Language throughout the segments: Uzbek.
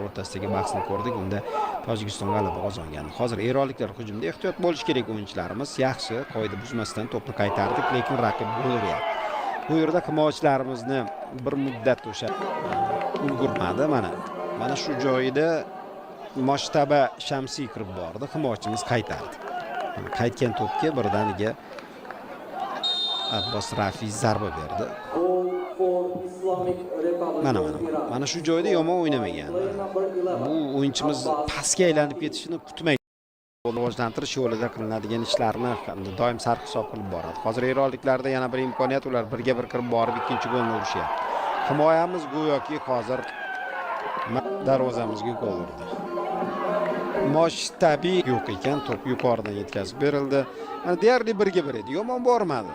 o'rtasidagi bahsni ko'rdik. Unda Tojikiston g'alaba qozongan. Hozir eronliklar hujumda, ehtiyot bo'lish kerak o'yinchilarimiz. Yaxshi, qoida buzmasdan to'pni qaytardik, lekin raqib gol uryapti. Bu yerda himoyachilarimizni bir muddat o'sha ulgurmadi. Mana shu joyida Moshtaba Shamsiy kirib bordi, himoyachimiz qaytardi. Mana, qaytgan to'pga birdaniga Abbos Rafiy zarba berdi. Goal for Islamic Republic Mana, of mana Iran. mana shu joyda yomon o'ynamagan. Player number 11. Bu o'yinchimiz Abbas pastga aylanib ketishini kutmay, rivojlantirish yo'lida qilinadigan ishlarni hamda doim sarhisob qilib boradi. Hozir eronliklarda yana bir imkoniyat, ular birga bir kirib borib, ikkinchi golni urishyapti. Himoyamiz go'yoki hozir darvozamizga gol urdi. Moshtabi yo'q ekan, to'p yuqoridan yetkazib berildi. Mana, deyarli birga bir edi. Yomon bormadi.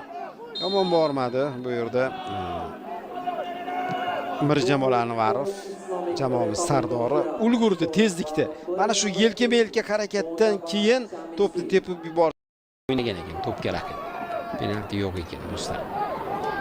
Yomon bormadi bu yerda Mirjamol Anvarov, jamoamiz sardori, ulgurdi tezlikda. Mana shu yelkama yelka harakatdan keyin to'pni tepib yubor o'ynagan ekan to'pga raqib. Penalti yo'q ekan, do'stlar.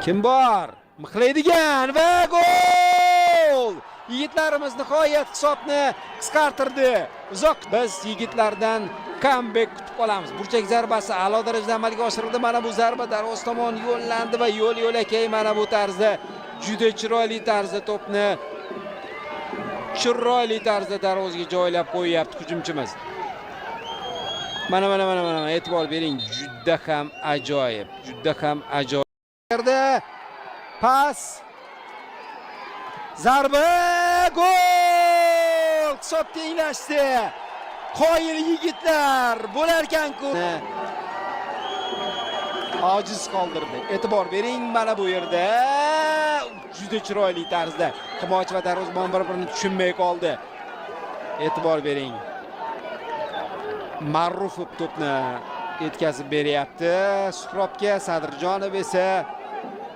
Kim bor? Mixlaydigan va gol! Yigitlarimiz nihoyat hisobni qisqartirdi. Uzoq biz yigitlardan comeback kutib qolamiz. Burchak zarbasi a'lo darajada amalga oshirildi. Mana bu zarba darvoza tomon yo'llandi va yo'l yo'lakay mana bu tarzda, juda chiroyli tarzda to'pni chiroyli tarzda darvozaga joylab qo'yyapti hujumchimiz. Mana, mana, mana, mana, e'tibor bering, juda ham ajoyib, juda ham ajoyib. Yerda pas, zarba, gol! Hisob tenglashdi. Qoyil yigitlar, bo'larkan-ku. Ojiz qoldirdi. E'tibor bering, mana bu yerda juda chiroyli tarzda himoyachi va darvozabon bir-birini tushunmay qoldi. E'tibor bering. Ma'rufov to'pni yetkazib beryapti Suhrobga, Sadirjonov esa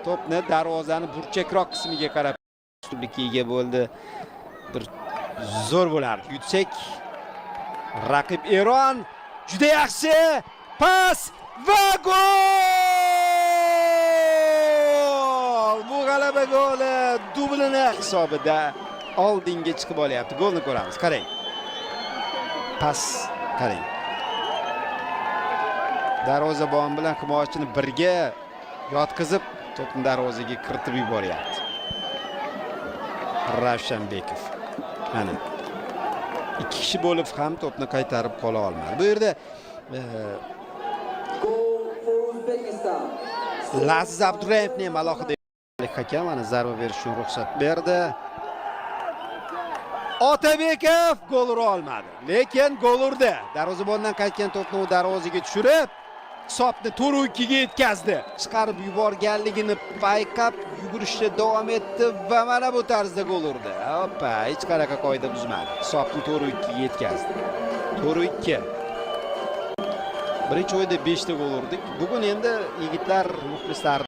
to'pni darvozani burchakroq qismiga qarab ustunlikka ega bo'ldi. Bir zo'r bo'lardi yutsak. Raqib Eron, juda yaxshi pas va gol! Bu g'alaba goli, dublini hisobida oldinga chiqib olyapti. Golni ko'ramiz. Qarang. Pas, qarang. Darvozabon bilan himoyachini birga yotqizib, to'pni darvozaga kiritib yuboryapti. Ravshanbekov. Mana. Ikki kishi bo'lib ham to'pni qaytarib qola olmadi. Bu yerda Goal for Uzbekistan. Laziz Abdurayevni ham alohida hakam mana zarba berish uchun ruxsat berdi. Otabekov gol ura olmadi, lekin gol urdi. Darvozabondan qaytgan to'pni u darvozaga tushirib, hisobni 4-2 ga yetkazdi. Chiqarib yuborganligini payqab, yugurishda davom etdi va mana bu tarzda gol urdi. Hoppa, hech qanaqa qoida buzmadi. Hisobni 4-2 ga yetkazdi. 4-2. Birinchi o'yinda 5 ta gol urdik. Bugun endi yigitlar muxlislar